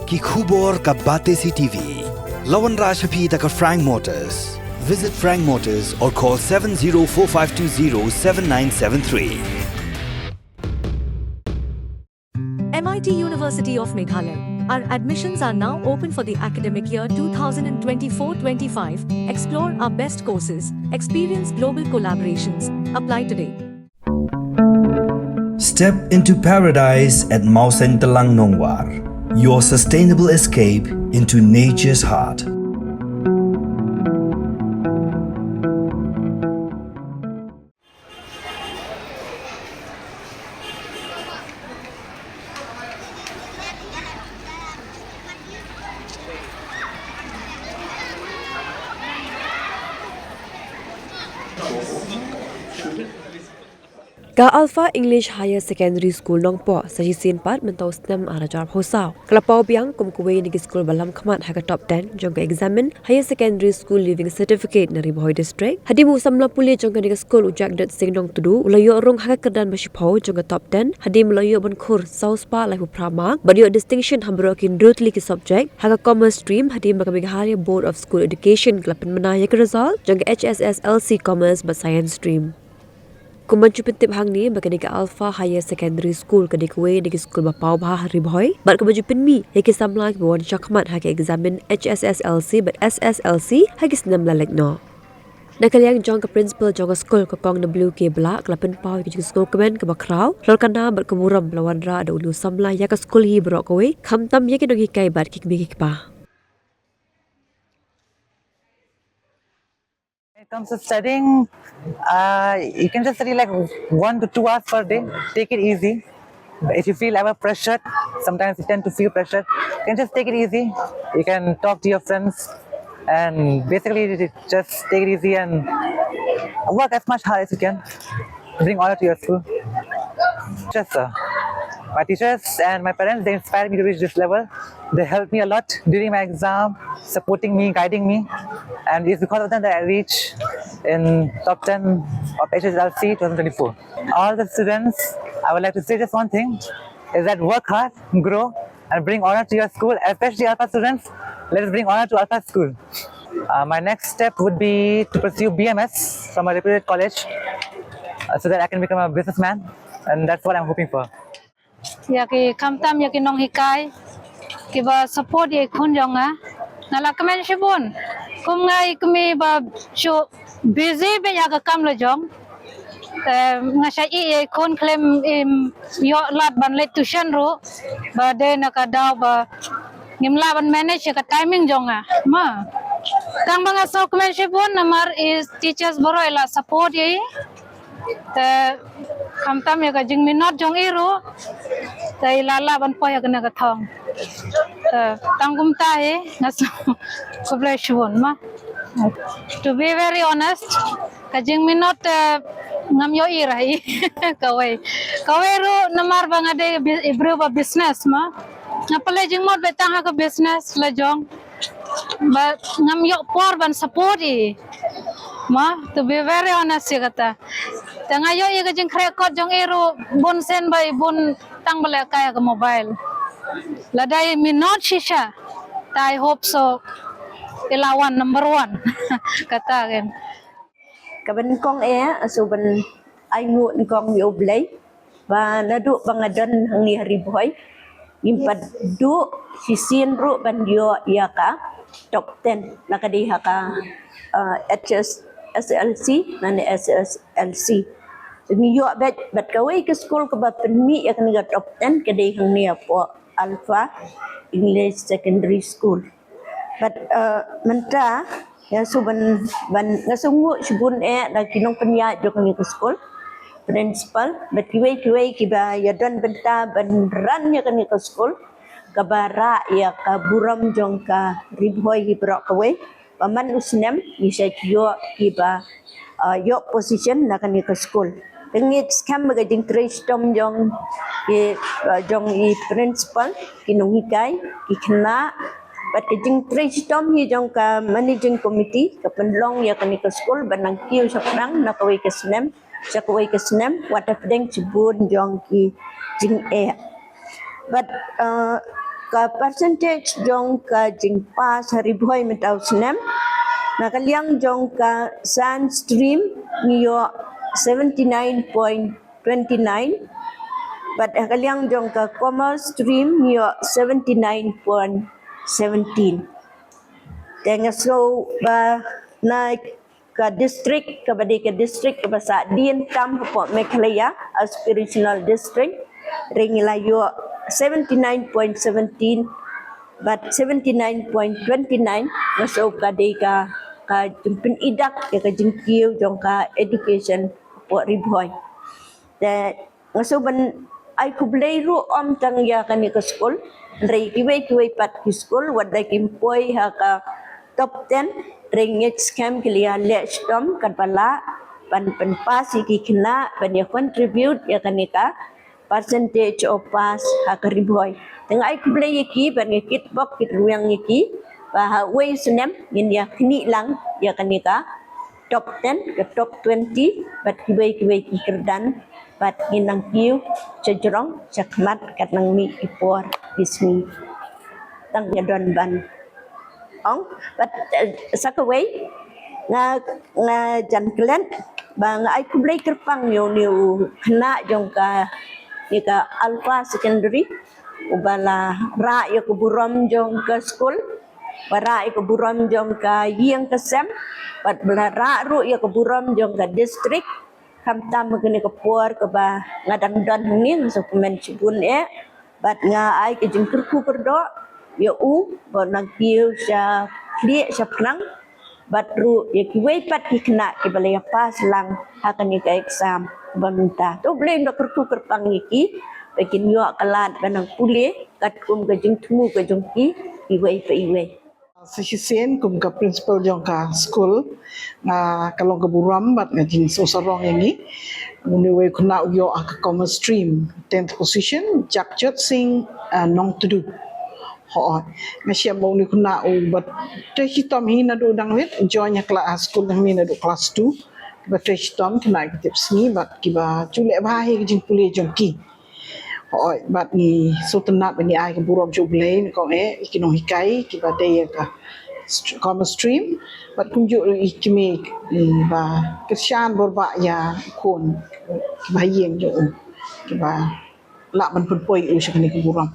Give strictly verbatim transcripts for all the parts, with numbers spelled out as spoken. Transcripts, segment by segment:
Ki khubor ka Batesi T V. La wanrah sha phi da ka Frank Motors. Visit Frank Motors or call seven zero four five two zero seven nine seven three. M I T University of Meghalaya. Our admissions are now open for the academic year two thousand twenty-four twenty-five. Explore our best courses, experience global collaborations. Apply today. Step into paradise at Mawsyntelang Nongwar, your sustainable escape into nature's heart. Ka Alpha English Higher Secondary School Nongpoh, sa shisien pat mynta u snem ar hajar arphew saw, ka la paw biang kum kawei na ki skul ba lam khmat ha ka top ten jong ka Examine Higher Secondary School Leaving Certificate na Ri Bhoi District. Hadien u samla pule jong kane ka skul, u Jackdot Singh Nongtdu, u la ïoh rung ha ka kyrdan ba shiphew jong ka top ten hadien ba la ïoh ban khur saw spah laiphew phra mark bad ïoh distinction ha baroh ki hynriew tylli ki subject ha ka Commerce Stream, hadien ba ka Meghalaya Board of School Education ka la pynbna ïa ka result jong ka H S S L C Commerce bad Science Stream. Kumba ju pyntip hangne ba kane ka Alpha Higher Secondary School ka dei kawei na ki skul ba paw bha ha Ri Bhoi bad kaba ju pynmih ïa ki samla kiba wan shah khmat ha ka Examine H S S L C bad S S L C ha ki snem ba la leit noh. Na ka liang jong ka Principal jong ka skul, ka Kong W K Blah, ka la pynpaw ïa ka jingsngewkmen kaba khraw halor ka nam bad ka burom ba la wanrah da une u samla ïa ka skul hi baroh kawei, khamtam ïa ki nonghikai bad ki kmie ki kpa. When it comes to studying, uh, you can just study like one to two hours per day. Take it easy. If you feel ever pressured, sometimes you tend to feel pressured, you can just take it easy. You can talk to your friends and basically just take it easy and work as much hard as you can. Bring honor to your school. Just, uh, my teachers and my parents, they inspired me to reach this level. They helped me a lot during my exam, supporting me, guiding me. And it's because of them that I reach in top ten of H S S L C twenty twenty-four. All the students, I would like to say just one thing, is that work hard, grow, and bring honor to your school, especially Alpha students. Let us bring honor to Alpha school. Uh, my next step would be to pursue B M S from a reputed college, uh, so that I can become a businessman, and that's what I'm hoping for. Ïa ki khamtam ïa ki nonghikai kiba support ïa i khun jong nga. Nga la kmen shibun. Kum nga i kmie ba shu busy bha ïa ka kam la jong. Te nga shah ïeh ïa i khun khlem im ïoh lad ban leit tuition ruh. Ba dei na ka daw ba ngim lah ban manage ïa ka timing jong nga. Ma. Tang ba nga sngewkmen shibun namar i teachers baroh i la support ïa i. Te khamtam ïa ka jingminot jong i ruh. Te i la lah ban poi ha kane ka thong. Te tang kumta hi nga sngewkhublei shibun ma. To be very honest, ka jingminot te ngam ïohi ra hi. Kawei. Kawei ruh namar ba nga dei i briew ba business ma. Nga pynleit jingmut beit tang ha ka business la jong. Ba ngam ïoh por ban support i. Ma, to be very honest ïa kata. Te nga ïohi ka jingkhreh kot jong i ruh bun sien ba i bun tang ba lehkai ha ka mobile. Lada i minot shisha. Te I hope so i la wan number one. Kata kan. Kaba nyngkong eh, nga shu ban ai nguh nyngkong ïa U Blei. Ba naduh ba nga don hangne ha Ri Bhoi, ngim pat duh shisien ruh ban ïoh ïa ka top ten, la ka dei ha ka, uh, H S S L C, mane S S L C. Ngi ïoh beit, bad kawei ka skul kaba pynmih ïa kane ka top ten ka dei hangne hapoh Alpha English Secondary School. Bad, uh, mynta, nga shu ban, ban, nga shu nguh shibun eh na ki nongpynïaid jong kane ka skul, principal, bad kiwei kiwei kiba ïa don bynta ban run ïa kane ka skul, kaba rah ïa ka burom jong ka Ri Bhoi hi baroh kawei, ba man u snem ngi sa ïoh kiba, uh, ïoh position na kane ka skul. Te ngi skhem ba ka jingtrei shitom jong ki, uh, jong i principal, ki nonghikai, ki khynnah, bad ka jingtrei shitom hi jong ka managing committee ka pynlong ïa kane ka skul ban nang kiew shaphrang na kawei ka snem sha kawei ka snem, wat hapdeng shibun jong ki jingeh. Bad, uh, Ka percentage jong ka jingpass ha Ri Bhoi mynta u snem, na ka liang jong ka science stream ngi ïoh seventy nine point twenty nine, bad ha ka liang jong ka commerce stream ngi ïoh seventy nine point seventeen. Te nga sngew ba na ka district, kaba dei ka district kaba sah dien tam hapoh Meghalaya, aspirational district, ring la ïoh seventy nine point seventeen, but seventy nine point twenty nine nga sngew ka dei ka, ka jingpynidak ïa ka jingkiew jong ka education hapoh Ri Bhoi. Te nga sngew ban ai khublei ruh ym tang ïa kane ka skul, hynrei kiwei kiwei pat ki skul wat da kim poi ha ka top ten, hynrei ngeit skhem ki la ïa leh shitom katba lah ban pynpass ïa ki khynnah ban ïa contribute ïa kane ka percentage of pass ha ka Ri Bhoi. Te nga ai khublei ïa ki bad nga kitbok kitrwiang ïa ki ba ha uwei u snem ngin ïa khniah lang ïa kane ka top ten, ka top twenty, bad kiwei kiwei ki kyrdan, bad ngin nang kiew sha jrong sha khmat kat nang mih ki por ki sngi. Tang ïa don ban ong, bad, eh, sa kawei nga, nga jan klet ba nga ai khublei kyrpang ïa une u khynnah jong kane ka Alpha Secondary uba la rah ïa ka burom jong ka skul, ba rah ïa ka burom jong ka ïing ka sem, bad ba la rah ruh ïa ka burom jong ka district, khamtam ha kane ka por kaba nga dang don hangne, nga sngewkmen shibun eh, bad nga ai ka jingkyrkhu kyrdoh ïa u ba u nang kiew sha khlieh sha pnang, bad ruh ïa kiwei pat ki khynnah kiba la ïa pass lang ha kane ka exam ba mynta. To U Blei un da kyrkhu kyrpang ïa ki ba kin ïoh ka lad ban nang pule katkum ka jingthmu ka jong ki iwei pa iwei. Sa shisien kum ka principal jong ka skul, nga, ka long ka burom bad ka jingsngewsarong ïa ngi. Une uwei u khynnah u ïoh ha ka commerce stream, tenth position, Jagjot Singh, ah, Nongtdu. Hooid, nga shem ba une u khynnah u bad trei shitom hi naduh dang rit, join ha kla-, ha skul hangne naduh klas two. Kiba trei shitom, khynnah ki tipsngi bad kiba ju leh bha hi ka jingpule jong ki. Hooid, bad ngi sngewtynnat ba ngi ai ka burom sha U Blei, nyngkong eh ïa ki nonghikai kiba dei ïa ka st-, commerce stream, bad kumjuh ruh ïa ki kmie, eh, ba kyrshan bor bha ïa u khun, kiba ha ïing jong u, kiba lah ban pynpoi u sha kane ka burom.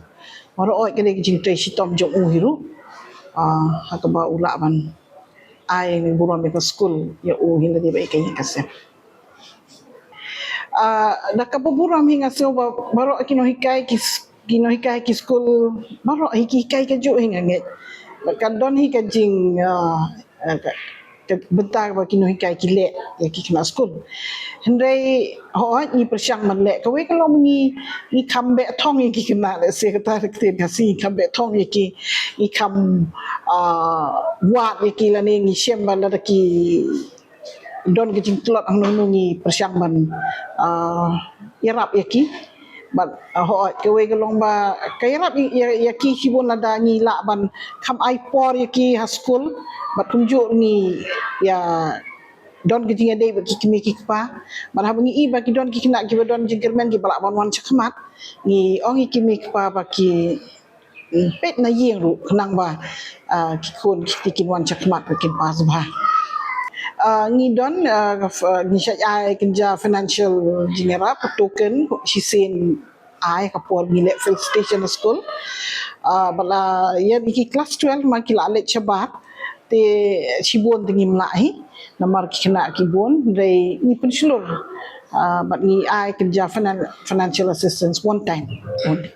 Baroh ka dei ka jingtrei shitom jong u hi ruh, ah, ha kaba u lah ban ai burom ïa ka skul ïa u hi lade bad ïa ka ïing ka sem. Ah, da kaba burom hi nga sngew ba baroh ki nonghikai ki s-, ki nonghikai ki skul baroh hi ki hikai kajuh hi nga ngeit. Bad ka don hi ka jing, ah, ah, ka, ka bynta ba ki nonghikai ki leh ïa ki khynnah skul. Hynrei hooid ngi pyrshang ban leh kawei ka long ngi, ngi kham beh thong ïa ki khynnah, lehse kata ka ktien Khasi, ngi kham beh thong ïa ki, ngi kham, ah, wad ïa ki lane ngi shem ba lada ki don ka jingtlot hangno hangno ngi pyrshang ban, ah, ïarap ïa ki. Bad, ah, hooid kawei ka long ba ka ïarap ïa, ïa, ïa ki shibun lada ngi lah ban kham ai por ïa ki ha skul. Bad kumjuh ngi ïa don ka jingïadei bad ki kmie ki kpa. Bad haba ngi i ba ki don ki khynnah kiba don jingkyrmen kiba lah ban wan shakhmat, ngi ong ïa ki kmie ki kpa ba ki, mm, peit na ïing ruh khnang ba, ah, ki khun ki kti kin wan shakhmat ruh kin pass bha. Ah, ngi don, ah, f-, ah, ngi shait ai kynja financial jingïarap, ka token, shisien ai ka por ngi leh felicitation ha skul. Ah, bad la ïa ki klas twelve ma ki la leit shabar. Te shibun te ngim lah hi namar ki khynnah ki bun, hynrei ngi pynshlur, ah, bad ngi ai kynja finan-, financial assistance one time only.